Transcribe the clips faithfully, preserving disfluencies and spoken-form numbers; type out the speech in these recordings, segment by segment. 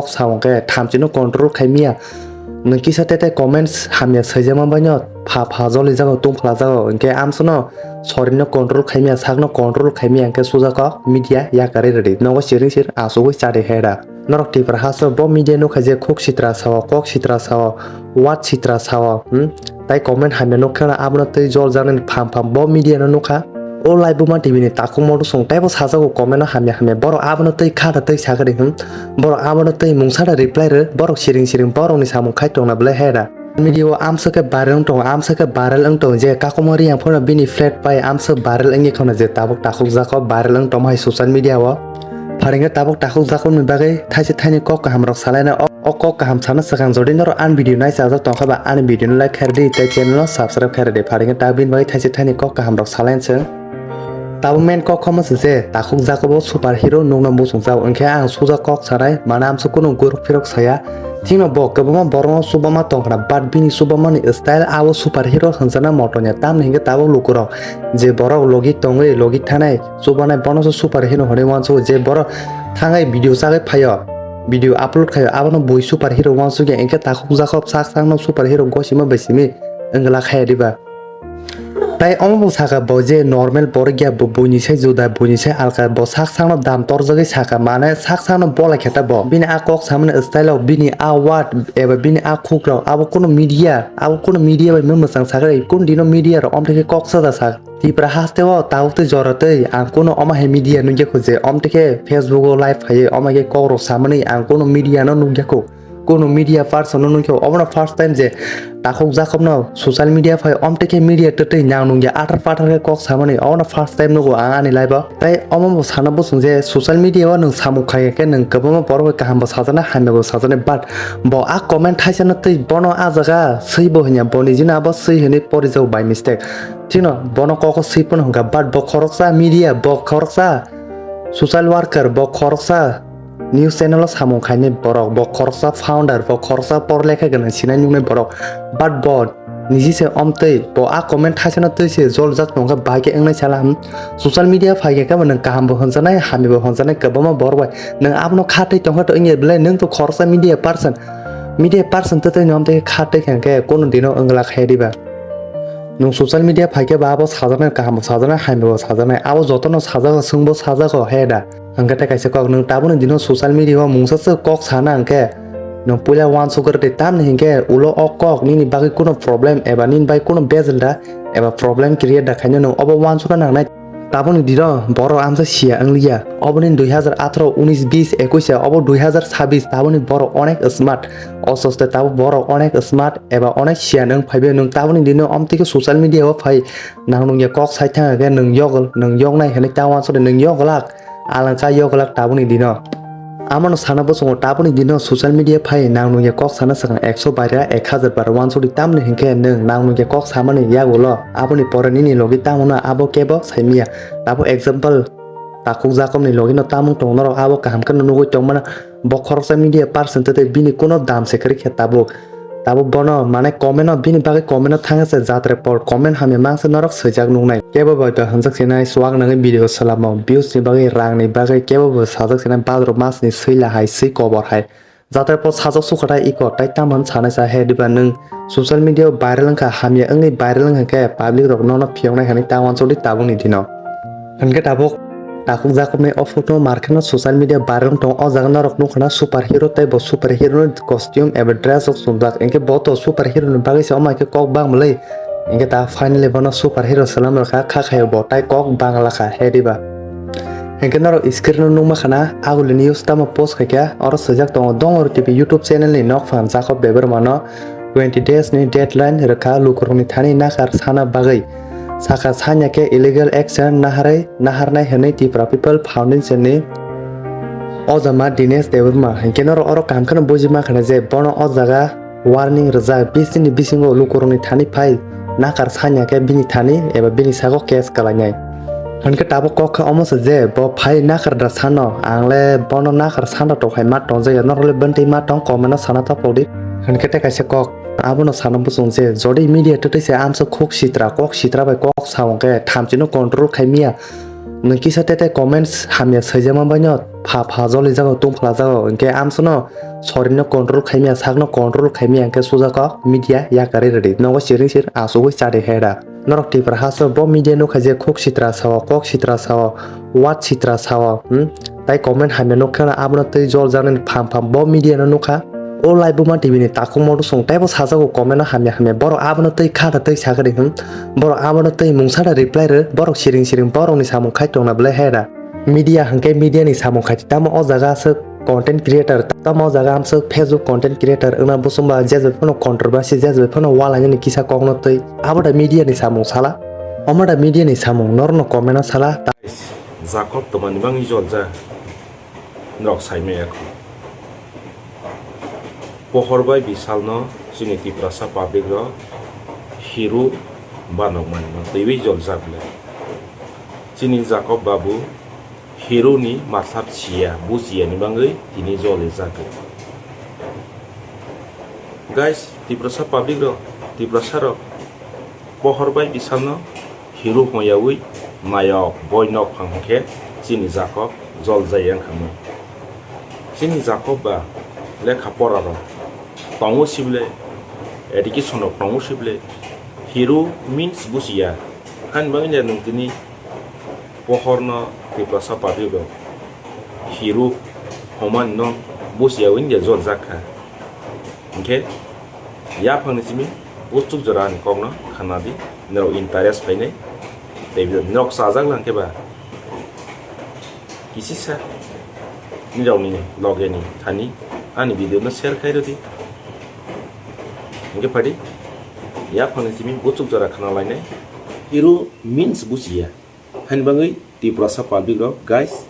kok sa hwnkhe thamchino control khaimiya. Nwng kisa tete comments hamya saijakma baino pha pha jolijago, tungphla jago, hinkhe amsono sorino control khaimiya, sakno control khaimiya, hinkhe suja kok media yakarwi rwdi. Nogo siring sir achugwi chari heda. Norok Tripura haso bo media nukha je khuk sitra sao, kok sitra sao, wat sitra sao, hmm? Tai comment hamya nukha na abono tei jol janani pham pham bo media no nukha. O live buma T V ni takhuk moto song taibo sajago comment o hamya hamya. Borok abono tei khata tei sakari, hmm? Borok abono tei mungsa da reply rw, borok siring siring borokni samung khai tongna belai heda. Video amsa khe viral wng tongo, amsa khe viral wng tongo je kakumo riyang phano bini flat pai amsa viral wngya kheno je tabuk takhuk jako viral wng tongma hai social media o. Pharingkhe tabuk takhuk jakmani bagwi thaisa thaini kok kaham rok salaina o, o kok kaham sana swkang jodi norok ani video nai chajak tongkha ba ani video no like khairdi tei channel no subscribe khairdi. Pharingkhe tabuk bini bagwi thaisa thaini kok kaham rok salaina swng. Tabuk main kok khamasa je takhuk jakobo super hero nukna muchung jao, hinkhe ang suja kok sanai, mane amsa kunu guruk phirok saya. Thikno bo kwbangma borokno chubama tongkhna, but bini chubamani style abo super hero hwnjakna motonya. Tamni hinkhe tabuk lukurok je borok logi tongwi logi thanai chubanai bono se super hero hwnwi uansugo, je borok thangwi video chagwi phaio, video upload khaio, abono bui super hero uansukya, hinkhe takhuk jakob sak sakno super hero gosima bai simi wngla khaya diba? Tai omo bo saka bo je normal borok ya, bo buini sai juda, buini sai alka, bo sak sakno dam torjagwi saka, mane sak sakno bolai khe ta bo. Bini a kok samani style rok, bini a word eba bini a khuk rok, abo kunu media, abo kunu media bai mung mwchang sakre, kun dino media rok omthe khe kok saja sak. Tipra haste o tabuk tei jora tei ang kunu omo hai media nukya kho je omthe khe Facebook o live phaiwi omo khe kok rok samani ang kunu media no nukya kho. Kunu media person no nukya kho, obono first time je takhuk jakobno social media phai omtwi khe media twtwi nang nungya athar pathar khe kok samani, obono first time nugo ang ani life o. Tai omo bo sana bwswng je social media o nwng samung khai khe nwng kwbangma borok bai kaham bo sajana hamya bo sajana, but bo a comment thaisa no twi bono a jaga swi bo hinya, bo nijino abo swi hinwi porijak by mistake. Chino bono kok o swi phano hwnkha, but bo khoroksa media, bo khoroksa social worker, bo khoroksa news channel o samung khainai borok, bo khoroksa founder, bo khoroksa porlekha gwnang sinai nuknai borok, but bo niji se omtwi bo a comment thaisano twi se joljak tongkha, bai khe wngnai sala, hmm? Social media phai khe kebo nwng kaham bo hwnjanai, hamya bo hwnjanai, kwbangma borok bai nwng abono kha twi tongkha to wngya belai, nwng to khoroksa media person, media person twtwi ni omtwi kha twi kha khe kunu dino wngla khe diba? Nwng social media phai khe ba abo sajaknai, kaham bo sajaknai, hamya bo sajaknai, abo jotono sajago, chwngbo sajago, he da? Hwnkhe tei kaisa kok, nwng tabukni dino social media o mungsa swk kok sana hwnkhe nwng puila uansuk rwdi, tamni hinkhe ulo o kok nini bagwi kuno problem eba nini bai kuno bejel da eba problem create da khaino nwng obo uansukna nangnai. Tabukni dino borok amsa siya wngliya, oboni dui hazar atharo, unis, bis, ekuis ya, obo dui hazar sabis, tabukni borok onek smart, ososte tabuk borok onek smart eba onek siya nwng phaibai, nwng tabukni dino omtwi khe social media o phai nang nungya kok sai thang khe nwng yogol, nwng yognai hinwi ta uansukdi, nwng yogolak. Alangka yoglak tabukni dino. Amano sana bwswngo tabukni dino social media phai nang nungya kok sana swkang ekso baira ek hazar bar uansukdi, tamni hinkhe nwng nang nungya kok samani yagulo aboni pore nini logi tamo no abo kebo saimiya. Tabuk example takhuk jakobni logino tamung tong norok abo kaham kheno nugwi tongmano, bo khoroksa media person tei bini kuno dam se kwrwi khe tabuk. Tabuk bono mane comment o bini bagwi comment o thangwi se jatre por comment hamya mangsa norok swijak nuknai. Kebo bai ba hwnjak sinai swak nangwi video salamo, views ni bagwi, rang ni bagwi, kebo bo sajak sinai badro mas ni swila hai swi kobor hai. Jatre por sajak sukha tai iko tai tamo hwn sanai sa he diba nwng social media o viral wngkha, hamya wngwi viral wngkha khe public rok nono phiyoknai hinwi ta uansukdi tabukni dino. Hinkhe tabuk takhuk jakobni o photo markheno social media viral wng tongo. O jaga norok nukha na super hero tei bo super hero ni costume eba dress rok chumjak. Hinkhe bo to super hero ni bagwi se omo hai khe kok bang mwnwi. Hinkhe ta finally bono super hero swlam rwkha, kha khaio bo tai kok bang lakha he diba. Hinkhe norok screen o nukma khana aguli news tamo post khaikha, oro swijak tongo Dongor T V YouTube channel ni nokphang Jacob Debbarma no twenty days ni deadline rwkha lukurokni thani nakar sana bagwi. Saka sanya khe illegal action naharwi, naharnai hwnwi Tipra People Foundation ni ojama Dinesh Debbarma. Hinkhe norok oro kaham kheno buji mankha je bono o jaga warning rwjak, bis ni bisingo lukurokni thani phai nakar sanya khe bini thani eba bini sago case kalainai. Hinkhe tabuk kok kha omo se je bo phai nakar da sano, ang le bono nakar sano tong hai ma tong jaya, norok le bwntwi ma tong comment o sana ta pokdi. Hinkhe tei kaisa kok abono sana bwswng je jodi media twtwi se amsa khuk sitra, kok sitra bai kok sa hwnkhe thamchino control khai miya. Nwng kisa tete comments hamya saijakma baino pha pha joli jago, tungphla jago, hinkhe amsono sorino control khaimya, sakno control khaimya, hinkhe sujakok media yakarwi rwdi. Nogo siring sir asugwi chadi heda. Norok Tipra haso bo media nukha je khuk sitra sao, kok sitra sao, wat sitra sao, hmm? Tai comment hamya nukha abono twi jol jaknani pham pham bo media no nukha. O live buma T V ni takhuk moto song taibo sajago comment o hamya hamya. Borok abono twi kha da twi sakha di, hmm? Borok abono twi mungsa da reply rw, borok siring siring borokni samung khai tongna belai hai da. Media hwnkhe media ni samung khai tamo o jaga aswk content creator, tamo o jaga amswk Facebook content creator wngna bosongba je bai phano controversy, je bai phano walainani kisa kokno twi abo da media ni samung sala. Omo da media ni samung norokno comment o sala. Jakob twmani bangwi jol ja. Norok saimaya kho. Pohor bai Bisalno chini Tiprasa public rok hero banokmani no twiwi joljak le. Chini Jakob babu hero ni matlab siya, bujiya ni bangwi tini jolijak. Guys, Tiprasa public rok, Tiprasa rok, Pohor bai Bisalno hero hwnyawi nayok boi nok phang hwnkhe chini Jakob jol jaya wngkha mung. Chini Jakob ba lekha pora rok tongo sible, education rok tongo sible, hero means bujiya. Hani bagwi le nwng tini Pohor no Tiprasa public rok hero hwnmani no bujiya wngya jol jak kha. Hinkhe yaphangni simi buchuk jora ani kokno khanadi, norok interest phainai, tei norok chajak lang khe ba kisisa nirokni logeni thani ani video no share khai rwdi. Hinkhe phadi yaphangni simi buchuk jora khana lainai. Hero means bujiya. Hani bagwi Tiprasa public rok, guys,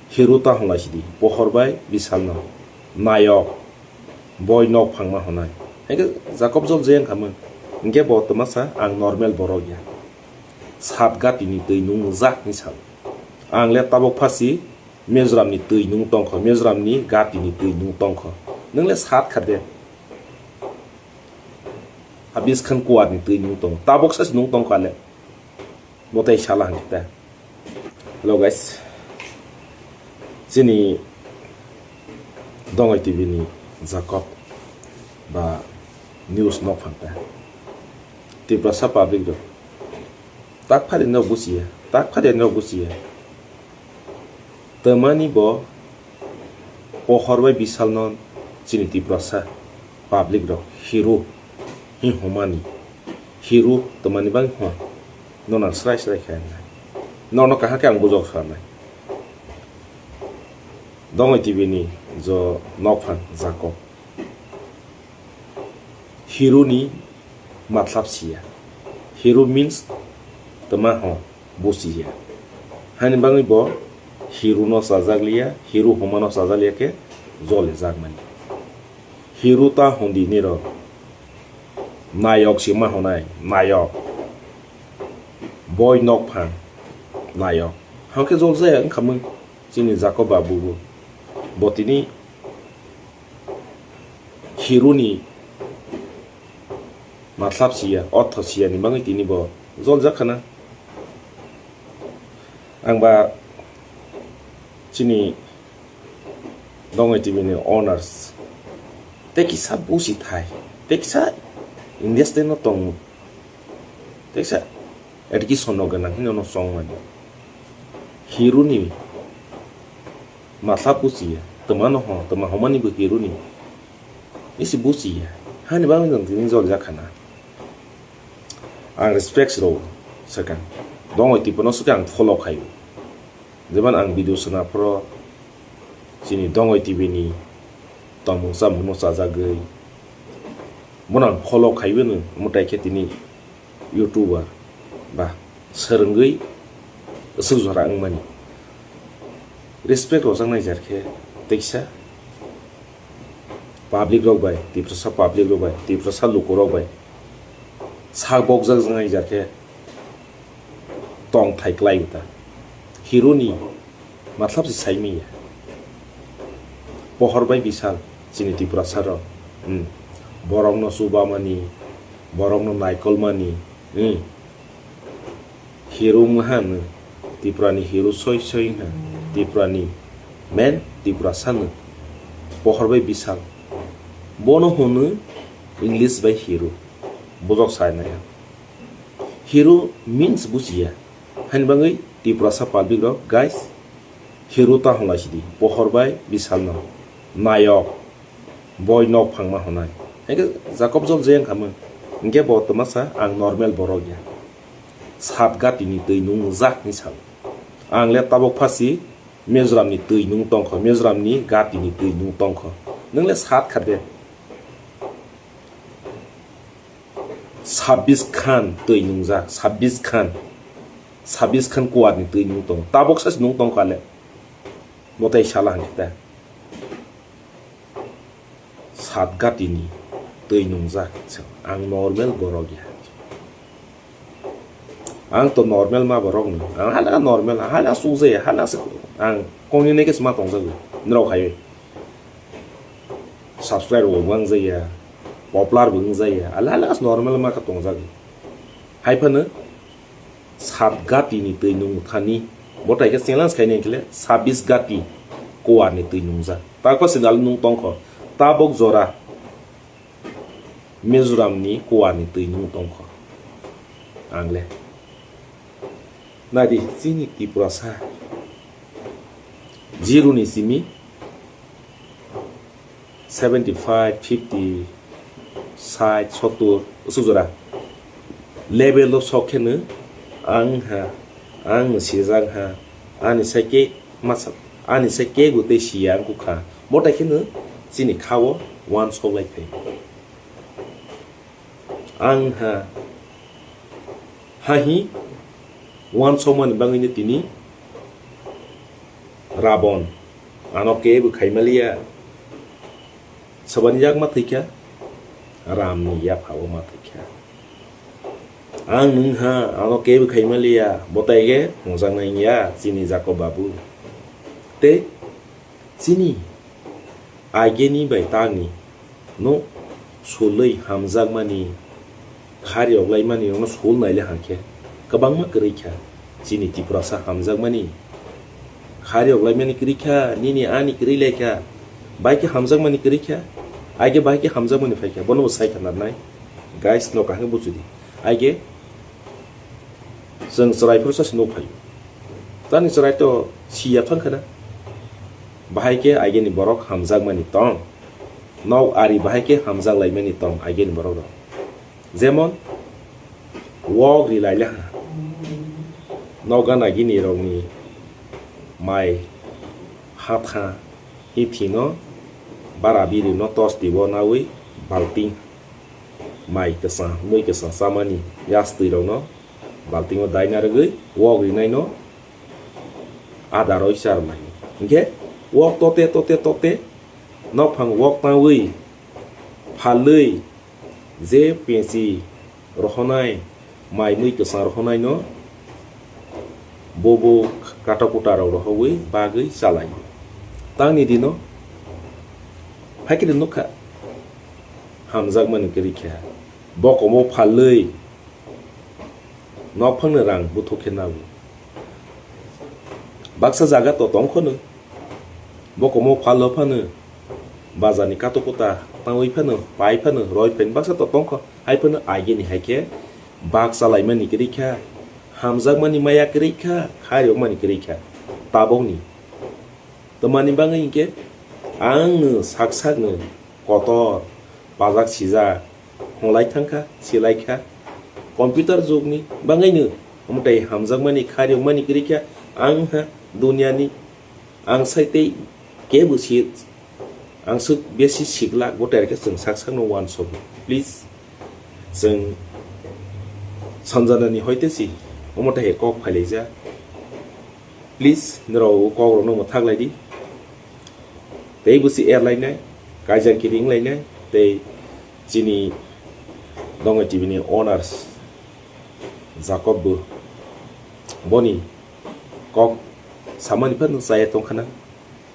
hero ta hwnlai sidi, Pohor bai Bisalno nayok boi nok phangma hwnai. Hinkhe Jakob jol jaya wngkha mung. Hinkhe bo twmasa ang normal borok ya. Sat gatini twi nung jak hinwi sal. Ang le tabok phasi Mizoramni twi nung tongkho, Mizoramni gatini twi nung tongkho. Nwng le sat kha de. Habis khan kuarni twi nung tong. Tabok sasi nung tongkha le. Bo tei sala hwnkhe ta. Hello guys. Chini Dongoi T V ni Jakob ba news nok phang ta. Tiprasa public rok. Tak phari no bujiya. Tak phari no bujiya. Twmani bo Pohor bai Bisalno chini Tiprasa public rok hero hi hwnmani, hero twmani bang hwn, nono srai srai khe wngnai, nono kaham khe ang bujok sanai. Dongoi T V ni jo nokphang Jakob. Hero ni matlab siya. Hero means twma ho busiya. Hani bagwi bo hero no chajak liya, hero homa no chajak liya khe jole jak mani. Hero ta hondi niro nayok sima honai, nayok. Boi nok phan nayok. Hangke jol jaya wngkha mung chini Jakob babu bo. Bo tini hero ni matlab siya, ortho siya ni bagwi tini bo jol jak khana. Ang ba chini Dongoi T V ni owners tei kisa busi thai, tei kisa industry no tong, tei kisa education no gwnang hino no chong mani. Hero ni matlab busiya, twma no ho, twma homani bo hero ni. Isi busiya. Hani bagwi jang tini jol jak khana. Ang respect rw sakang. Dongoi T V no swkang follow khaio. Jemon ang video swnam phoro chini Dongoi T V ni tongmung chamung no chajagwi. Bono ang follow khaiwi no mwtai khe tini YouTuber ba swrwngwi aswk jora wngmani. Respect rwjaknai jar khe teisa public rok bai, Tiprasa public rok bai, Tiprasa luku rok bai sak bokjak jaknai jar khe tong thai klai ta. Hero ni matlab se sai manya. Pohor bai Bisal chini Tiprasa rok. Hmm. Borok no chuba mani, borok no naikol mani. Hmm. Hero wngma han. Tripura ni hero soi soi wngkha, Tripura ni main Tripura sano pohor bai bisal. Bono hwnwi English bai hero. Bujok sai nai ang. Hero means bujiya. Haini bagwi Tiprasa public rok, guys, hero ta hwnlai sidi. Pohor bai bisal no. Nayok. Boi nok phangma hwnai. Hingke Jacob Jol je wngkha mung. Hingke bo twmasa ang normal borok ya. Sat gati ni twi nungjak hinwi salo. Ang le tabok phasi Mizoram ni twi nung tongkho, Mizoram ni gati ni twi nung tongkho. Nwng le sat kha de. Sabis khan twi nungjak, sabis khan. Sabis khan kuwar ni twi nung tong. Tabok sa nung tongkha le. Bo tai sala hangkhe ta. Sat gati ni twi nungjak. Ang normal borok ya. Ang to normal ma borok no. Ang hala normal, hala sujaya, hala se ang kongni neke sma tongjago. Nrok hai subscribe bo wng jaya, popular bo wng jaya. Hala hala normal ma ka tongjago. Hai phano sat gati ni twi nung thani. Bo tai khe challenge khaini khle sabis gati kuwar ni twi nungjak. Ta ko sindal nung tongkho. Tabok jora Mizoram ni kuwar ni twi nung tongkho. Ang le. Nadi chini Tiprasa. Zero ni simi seventy five, fifty, sait, sottur, usuk jora. Level o sok kheno ang ha, ang sijak ha, ani sai ke masa, ani sai ke gute siya ang kukha. Bo tai kheno chini kha o wan sok lai phai. Ang ha, ha hi wan sok mani bagwi no tini Rabon ano ke bo khai maliya. Sabani yak ma thwikha, Ram ni yapha o ma thwikha. Ang nwng ha ano ke bo khai maliya, bo tai ge hwnjak nai ya chini Jakob babu. Te chini ageni bai tangni no sulwi hamjakmani, khari oklaimani no sul naile hangkhe kwbangma kwrwi kha. Chini Tiprasa hamjakmani, khari oklaimani kwrwi kha, nini ani kwrwi lai kha, bai khe hamjakmani kwrwi kha, ai khe bai khe hamjakmani phai kha, bono bo sai kha narnai. Guys, no kaham buchidi. Ai khe Chwng chwrai phuru sa se nuk phaio. Tani chwrai to si ya phang khana. Bahai khe ageni borok hamjakmani tong. Nok ari bahai khe hamjak laimani tong ageni borok rok. Jemon wok ri lai le ha. Nok gana gini rok ni mai ha tha hi thino bara biri no tos tibo nawi balting. Mai kwchang, mui kwchang chamani yastwi rokno baltingo daina rwgwi wok rinaino ada roi char mai. Hinkhe wok tote tote tote nokphang wok tangwi phalwi je pensi rohonai mai mui kwchang rohonaino bobo kata kuta rok rohogwi bagwi chalai. Tangni dino haikhe nukha hamjakmani kwrwi kha. Bokomo phalwi nokphangni rang buthuk khe nago. Baksa jaga to tong phano, bokomo phalo phano, bazarni kato kuta tangwi phano, pai phano, roi phano baksa to tong kho. Hai phano agini hai khe bak chalaimani kwrwi kha, hamjakmani maya kwrwi kha, khairokmani kwrwi kha. Tabokni Twmani bagwi hinkhe ang no sak sak no kotor, pajak sijak, hwnlai thangkha, silai kha. Computer jugni bagwi no omotai hamjakmani, khairokmani kwrwi kha. Ang ha duniani, ang sai tei kebo si, ang swk besi siklak, bo terkhe chwng sak sak no uansukgo. Please, chwng sanjanani hoite si omotai kok phailaijak. Please, norok o kok rokno mwthak lai di. Tei bwswi er lainai, kaijakiri wng lainai, tei chini Dongai T V ni owners Jacob bo boni kok samani phano chaya tongkhana.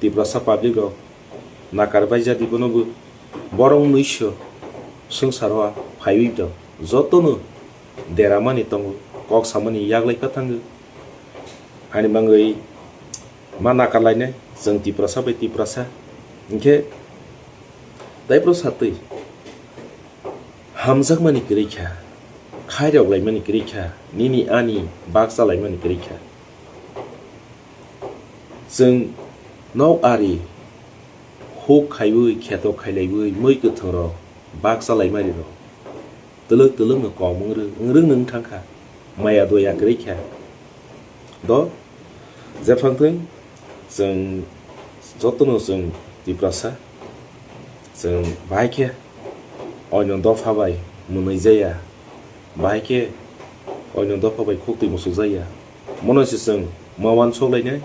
Tiprasa public rok nakar bai jadi bono bo borok nwiso swngcharo phaiwi tong jotono deramani tongo, kok samani yaglai pha thango. Hani bangwi ma nakarlainai chwng Tiprasa bai Tiprasa. Hinkhe taiphro satwi hamjakmani kwrwi kha, khairok laimani kwrwi kha, nini ani baksa laimani kwrwi kha. Chwng nok ari huk khaiwi, kheto khailaiwi, mui kwthwngrok baksa laimani rok twlwk twlwkno kom wng rw-, wng rwngno wng thang kha, maya doya kwrwi kha. Do, jephang thwng, chwng jotono chwng Tiprasa, chwng bahai khe oino dopha bai mwnwi jaya, bahai khe oino dopha bai khuktwi muchuk jaya. Mono se chwng ma uansuk lainai,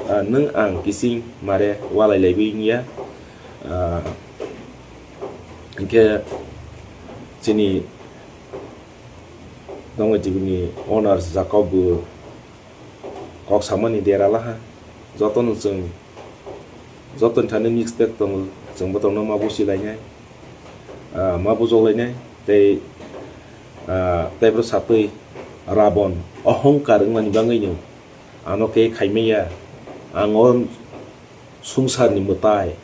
ah, nwng ang kising mare walai laiwi wngya. Ah, hinkhe chini Dongwi T V ni owners Jacob bo kok samani dera laha. Jotono chwng, jotoni thani mix pack tongo, chwng bothorno ma busi lainai, ah, ma bujok lainai, tei, ah, tei bwrwi satwi Rabon ohongkar wngmani bangwino ano khe khaimaya, ang o swngcharni mwtai,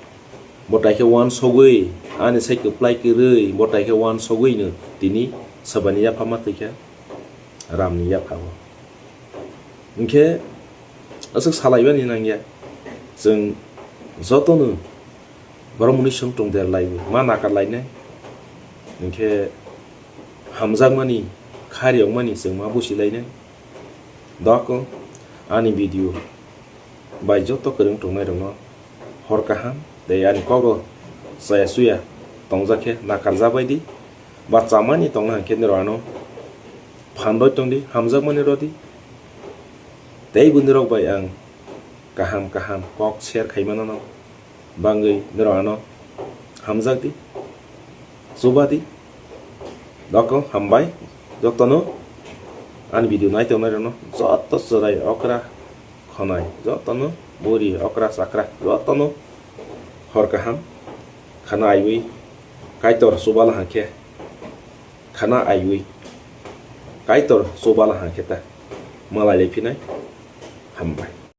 bo tai khe uansugwi, ani sai kwplai kwrwi, bo tai khe uansugwino tini swbaini yapha ma twi kha Ramni yaphao. Hinkhe aswk salaibani nangya, chwng jotono borok mwnwi swng tong der laiwi ma nakar lainai, hinkhe hamjakmani, khariyokmani chwng ma busi lainai. Doko ani video bai joto kwrwng tongnairokno hor kaham tei ani kokno chaya chuya tongjak khe nakarjak bai di, ba chamani tongna hwn khe nirok ano phan rwi tong di, hamjakmani rw di. Tei bo nirok bai ang kaham kaham kok share khai mano no bangwi nirok ano hamjak di, chuba di. Doko hambai jotono ani video nai tongnai rokno, joto chwrai okra khonai jotono, buri okra chakra jotono hor kaham khana aiwi Kaitor chubala hangkhe, khana aiwi Kaitor chubala hangkhe ta malai lai phinai. Hambai.